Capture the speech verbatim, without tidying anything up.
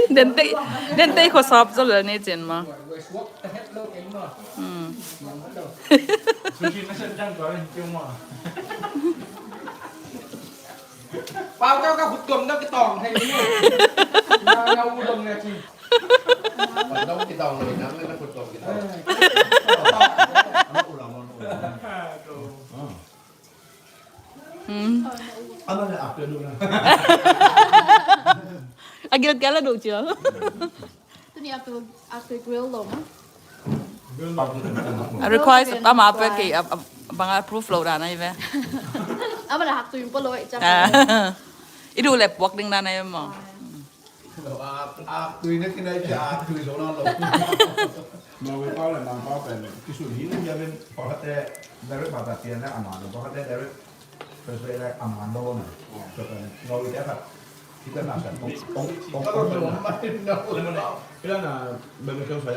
Dentei, dentei khua sap zo le ni cin ma. Hmm. Pau kau ka khut tuam dong kitawng thei ni. Na, na u dong na ci. Khut dong kitawng lo, na, na khut tuam kitawng. Hmm. Ama na aktor dong na. A gil kala dong cia. Tuni aktor, aktor grill lo ma. A request ama pe kei a, a, bang a proof lo dan ai ve. Ama na hak tu yung polo ai cak. Ah. I du le puak ding dan ai mo. Lo a, a tui na kinai cia, a tui zo na lo. Norway pau le Mang pau pen kisun hi ning ya ven, pau hate direct bata pian le ama lo, pau hate direct first day le ama lo na. So pen Norway te khat kita na sa tong tong tong tong na. Ila na ven ke sa